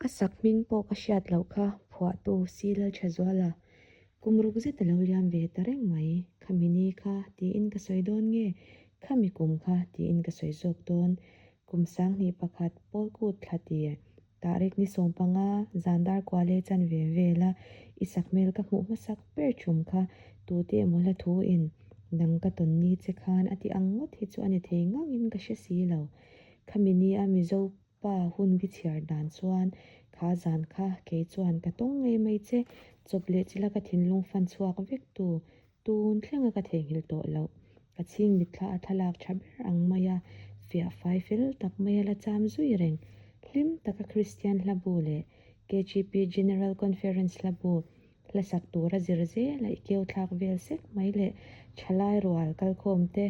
A sak hming pawh ka hriat loh kha phuahtu Si Lalthazuala kum ruk zet a lo liam ve ta reng mai. Khami ni kha tiin ka sawi dawn nge khami kum kha tiin ka sawi zawk dawn. Kum sanghnih pakhat Pawlkut thla tir Tarik ni 15 zan dar kuale chan ve vela i sak hmel ka hmuh hmasak ber thum kha tute emaw hla thu in nang ka tawn ni che khan a ti ang ngawt hi chu a ni thei ngangin ka hre si lo. Khami ni a Mizo Pa hun bi chhiar dan chuan kha zan kha kei chuan ka tawng ngei mai che, chawp leh chila ka thinlung fan chhuak vek tu, tun thlenga ka theihnghilh tawh loh. Ka chhing mitthla a thlalak tha ber ang maia fiah fai fel tak maia la cham zui reng. Hlim taka Kristian hlabu leh KGP General Conference hlabu Hlasak tura zir zela i keu thlak vel sek mai leh thalai rual kalkhawm te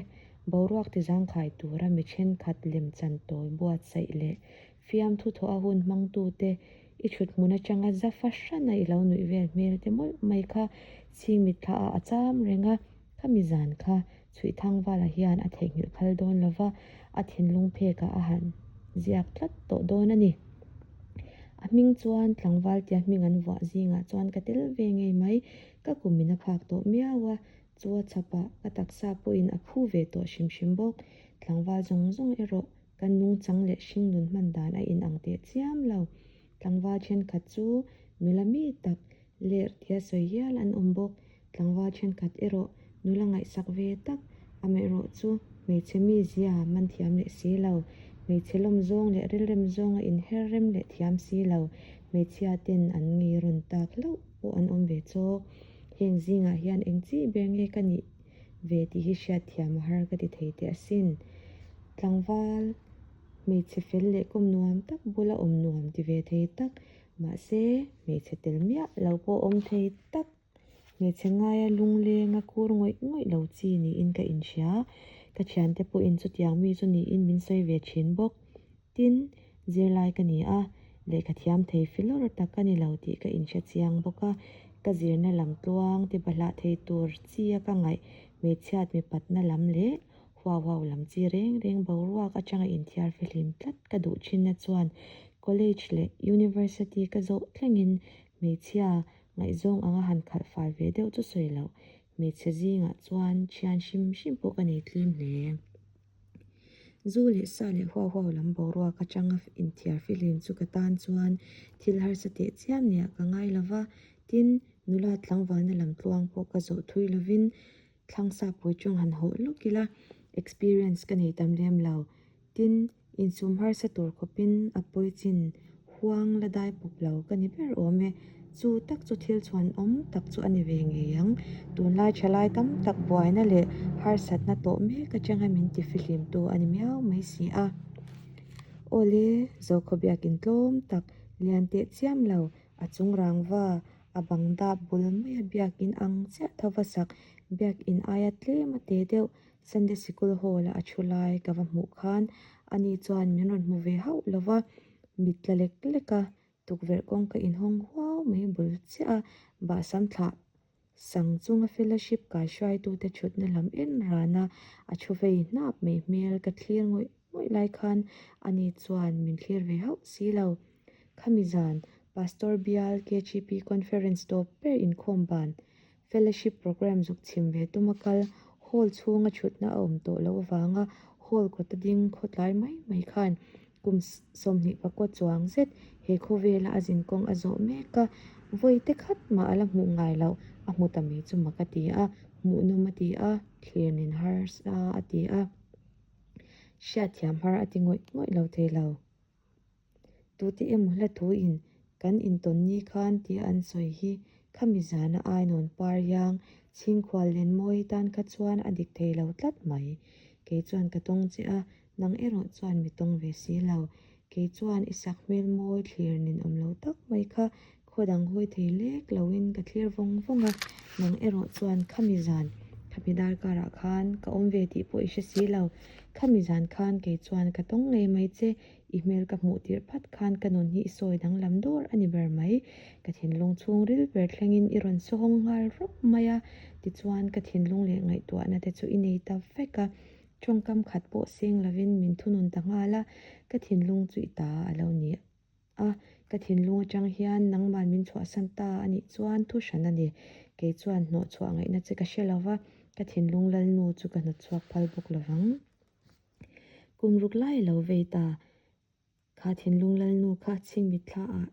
boruak ti zangkhai tura mi thenkhat lemchan tawi buatsaih leh fiamthu thawh a hun hmangtu te i thut hmun atanga za fahran a i lo nuih vel hmel te mawlh mai kha chhing mitthla ah a cham reng a, khami zan kha Chhuihthangvala hian a theihnghilh phal dawn lova a thinlung phekah a han ziak tlat tawh dawn a ni. A hming chuan tlangval tia hming an vuah zingah chuan ka tel ve ngei mai, ka kumin a phak tawh miau a, chu a chhapah ka taksa pawhin a phu ve tawh hrim hrim bawk. Tlangval zawng zawng erawh kan nungchang leh hringnun hman dan a inang teh chiam lo. Tlangval thenkhat chu nula mi tak Lerh tia sawi hial an awm bawk. Tlangval thenkhat erawh nula ngaihsak ve tak, amaherawh chu hmeichhe mizia man thiam leh si lo, hmeichhe lawm zawng leh rilrem zawnga inher rem leh thiam si lo, hmeichhia ten an ngei rawn tak hlauh pawh an awm ve chawk. Heng zingah hian eng chi ber nge ka nih ve tih hi hriat thiam a har ka ti thei teh asin. Tlangval hmeichhe fel leh kawm nuam tak bula awm nuam ti ve thei tak, Mahse, hmeichhe tel miah lo pawh awm thei tak, hmeichhe ngaia lunglenga kur ngawih ngawih lo chi niin ka inhria. Ka thiante pawhin chutiang mi chu niin min sawi ve thin bawk. Tin, zirlai ka ni a, lehkha thiam thei filawr tak ka ni lo tih ka inhre chiang bawk a. Ka zirna lam tluang ti bahlah thei tur chi a ka ngaih hmeichhiat mipatna lam leh Huau huau lam chi reng reng boruak atanga inthiar fihlim tlat ka duh thinna chuan college leh university ka zawh thlengin hmeichhia ngaihzawng anga han khalh fal ve deuh chu sawi loh hmeichhe zingah chuan thian hrim hrim pawh ka nei tlem hle. Zu leh sa leh huau huau lam boruak atanga inthiar fihlim chu ka tan chuan thil harsa teh chiam nia ka ngai lova, tin nula tlangvalna lam tluang pawh ka zawh thui lovin Thlangsa pui tawng han hawh lawk ila, experience ka nei tam lem lo. Tin, insum harsa tur khawpin a pawi chin huang la dai pawp lo ka ni ber awm e. Chu tak chu thil chhuan awm tak chu a ni ve ngei ang. Tunlai thalai tam tak buaina leh harsatna tawh mek atanga min ti fihlimtu a ni miau mai si a. Awle, Zokhaw biakin tlawm tak, lian teh chiam lo, a chung rangva A bang dap bul maia biakin ang chiah tho va sak, biakin aia tlem a te deuh Sunday sikul hall a a thu lai ka va hmuh khan ani chuan min rawn hmu ve hauh lo va, mit tla lek lek a, tukverh kawngka inhawng huau mai bul chiah a, bahsam thlah sang chunga fellowship kai hruaitute thutna lam en ran a, a thu vei hnap mai hmel ka thlir ngawih ngawih lai khan ani chuan min thlir ve hauh si lo. Khami zan Pastor Bial KGP Conference tawp ber inkhawm ban Fellowship Programme zuk chhim ve tuma kal Hall chhunga thutna a awm tawh loh avanga Hall kawta ding khawtlai mai mai khan kum 29 chuang zet he khawvela a zinkawng a zawh mek a, vawi te khat mah a la hmuh ngai loh a hmu ta mai chu mak a ti a, hmuhnawm a ti a, thlir nen harsa a ti a, hriatthiam har a ti ngawih ngawih lo thei lo. Tute emaw hla thuin kan intawn ni khan tih an sawi hi khami zana ainawn par hiang chhingkhual len mawi tan kha chuan a dik thei lo tlat mai. Kei chuan ka tawng che a, nang erawh chuan mi tawng ve si lo. Kei chuan i sak hmel mawi thlir nin awm lo tak mai kha Khaw dang hawi thei lek loin ka thlir vawng vawng a, nang erawh chuan khami zan, khami darkarah khan ka awm ve tih pawh i hre si lo. Khami zan khan kei chuan ka tawng ngei mai che, i hmel ka hmuh tirh phat khan ka nun hi i sawi danglam dawr a ni ber mai. Ka thinlung chhungril ber thlengin i rawn sawhawng nghal rawp mai a, tichuan ka thinlung leh ngaihtuahna te chu i nei ta vek a, tawngkam khat pawh seng lovin min thunun ta nghal a, ka thinlung chu i ta a lo ni. A, Ka thinlung atang hian nangman min chhuahsan ta a nih chuan thu hran a ni. Kei chuan hnawhchhuah ngaihna che ka hre lo va, ka thinlung lalnu chu ka hnawtchhuak phal bawk lo vang. Kum ruk lai a lo vei ta. Kha thinlung lalnu kha chhingmit thla ah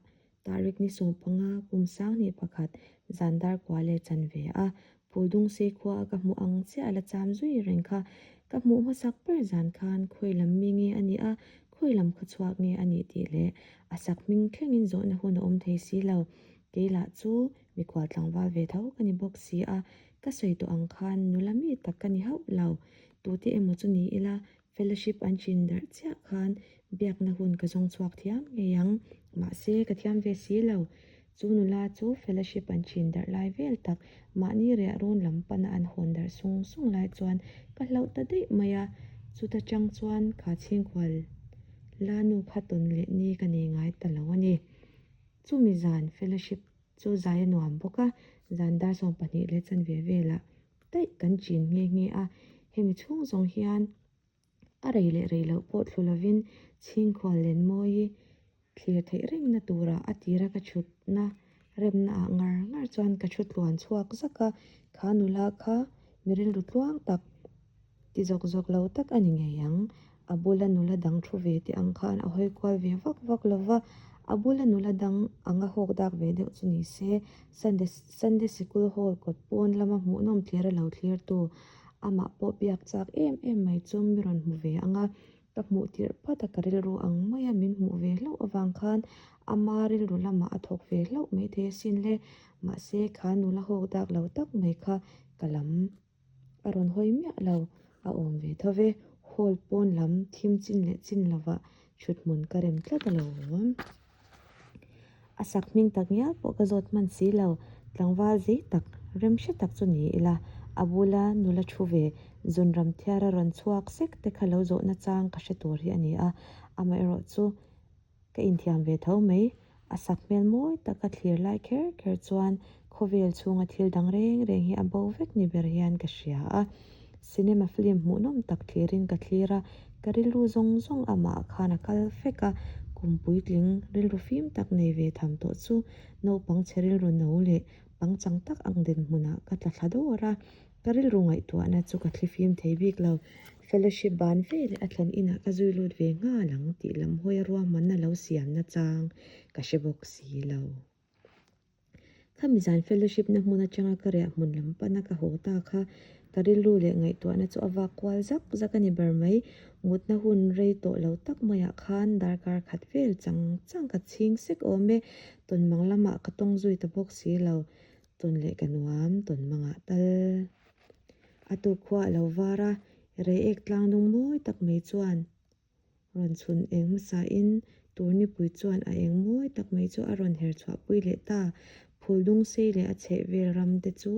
Tarik ni 15 kum 21 zan dar kua leh chan ve a, Phuldungsei khua a ka hmuh ang chiah a la cham zui reng kha. Ka hmuh hmasak ber zan khan khawi lam mi nge a nih a, khawi lam khaw chhuak nge a nih tih leh a sak hming thlengin zawhna hun a awm thei si lo. Kei lah chu mikhual tlangval ve tho ka ni bawk si a, ka sawi tawh ang khan nula mi tak ka ni hauh lo. Tute emaw chu ni ila Fellowship an chin darh chiah khan biakna hun ka zawng chhuak thiam ngei ang. Mahse, ka thiam ve si lo. Chu nula chu fellowship an chin darh lai vel tak, mahni riah run lam pana an hawn darh sung sung lai chuan ka hlauh ta daih mai a. Chuta chang chuan kha chhingkhual la nu kha tawn leh ni ka nei ngai ta lo a ni. Chumi zan fellowship chu zai a nuam bawk a, zan dar 12 leh chanve velah daih kan chin nghe nghe a, hemi chhung zawng hian a rei leh rei loh pawh thlu lovin chhingkhual Lenmawi thlir theih rengna turah a tira ka chhutna remna ah ngar ngar chuan ka thu tluan chhuak zak a, kha nula kha mi rilru tluang tak ti zawk zawk lo tak a ni ngei ang. A bula nula dang thu ve te ang khan a hawi kual ve vak vak lo va, a bula nula dang anga hawk dak ve deuh chu ni se, Sunday Sunday Sikul Hall kawt pawn lama hmuhnawm thlir a lo thlir tu, amah pawh biak chak em em mai chu mi rawn hmu ve ang a, ka hmuh tirh phat a ka rilru ang maia min hmuh ve hlauh avang khan ama rilru lamah a thawk ve hlauh maithei asin le, mahse kha nula hawk dak lo tak mai kha ka lam. A rawn hawi miah lo, a awm ve tho ve. Hall pawn lam thim chin leh chin lovah thut hmun ka rem tlat a lo awm. A sak hming tak ngial pawh ka zawt hman si lo, tlangval zei tak, rem hre tak chu ni ila, a bula nula thu ve zunram thiara rawn chhuak sek te kha lo zawhna chang ka hre tur hi a ni a, amaherawh chu Ka inthiam ve tho mai. A sak hmel mawi taka thlir lai kher kher chuan khawvel chhunga thil dang reng reng hi a bo vek ni ber hian ka hria a. Cinema film hmuhnawm tak thlirin ka thlir a, ka rilru zawng zawng amah khan a kal vek a, kum puitling rilru fim tak nei ve tham tawh chu naupang chhe rilru no leh pangchang tak ang dinhmunah ka tla thla dawr a. Ka rilru ngaihtuahna chu ka thlifim thei bik lo. Fellowship ban ve leh a thlen inah ka zui lut ve nghal ang tih lam hawia ruahmanna lo siamna chang ka hre bawk si lo. Khami zan fellowship na hmun atanga ka riah hmun lam pana ka haw ta kha ka rilru leh ngaihtuahna chu a vak kual zak zak a ni ber mai. Mutna hun rei tawh lo tak maiah khan darkar khat vel chang chang ka chhing sek awm e. Tawnmang lamah ka tawng zui ta bawk si lo. Tawn leh ka nuam, tawn mangah tal. A tuk khua a lo var a, Reiek tlang nung mawi tak mai chuan rawn chhun eng hmasain Turnipui chuan a eng mawi tak mai chu a rawn her chhuahpui leh ta. Phuldung sei leh a chheh vel ram te chu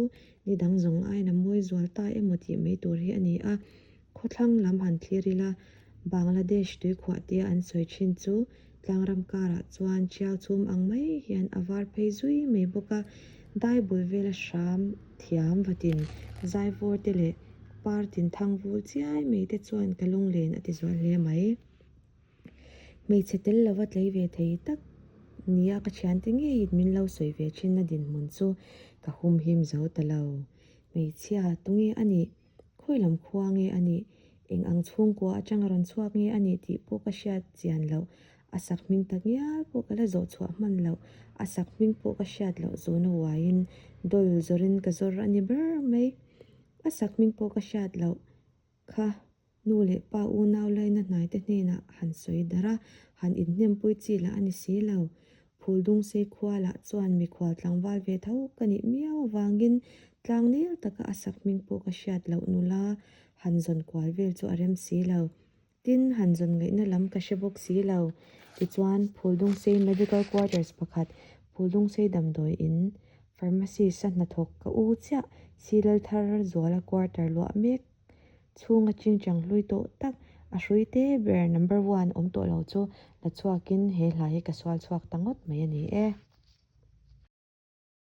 ni dang zawng aiin a mawi zual ta emaw tih mai tur hi a ni a. Khawthlang lam han thlir ila, Bangladesh tuikhuah tia an sawi thin chu tlangram karah chuan ṭhiau chhum ang mai hian a var phei zui mai bawk a, dai bul vela hram thiam vatin zaivawr te leh par tin thang vul chiai mai te chuan ka lunglen a ti zual hle mai. Hmeichhe tel lova tlei ve thei tak nia ka thiante ngeiin min lo sawi ve thinna dinhmun chu ka humhim zo ta lo. Hmeichhia tunge a nih? Khawi lam khua nge a nih? Eng ang chhungkua atanga rawn chhuak nge a nih tih pawh ka hriat chian loh. A sak hming tak ngial pawh ka la zawh chhuah hman loh. A sak hming pawh ka hriat loh zawhna uaiin dawl zawrin ka zawr a ni ber mai. A sak hming pawh ka hriat loh kha nu leh pa unau laina hnaite hnenah han sawi darh a, han inhnempui chi lah a ni si lo. Phuldungsei khua lah chuan mikhual tlangval ve tho ka nih miau avangin tlangnel taka a sak hming pawh ka hriat loh nula han zawn kual vel chu a rem si lo. Tin, han zawn ngaihna lam ka hre bawk si lo. Tichuan, Phuldungsei Medical Quarters pakhat, Phuldungsei damdawi in, Pharmacist a hnathawk ka u chiah, Silal thar zuala quarter luah mek Chhunga chingchang hlui tawh tak, a hrui te ber number one awm tawh lo chu la chhuakin he hla hi ka sual chhuak ta ngawt mai a ni e.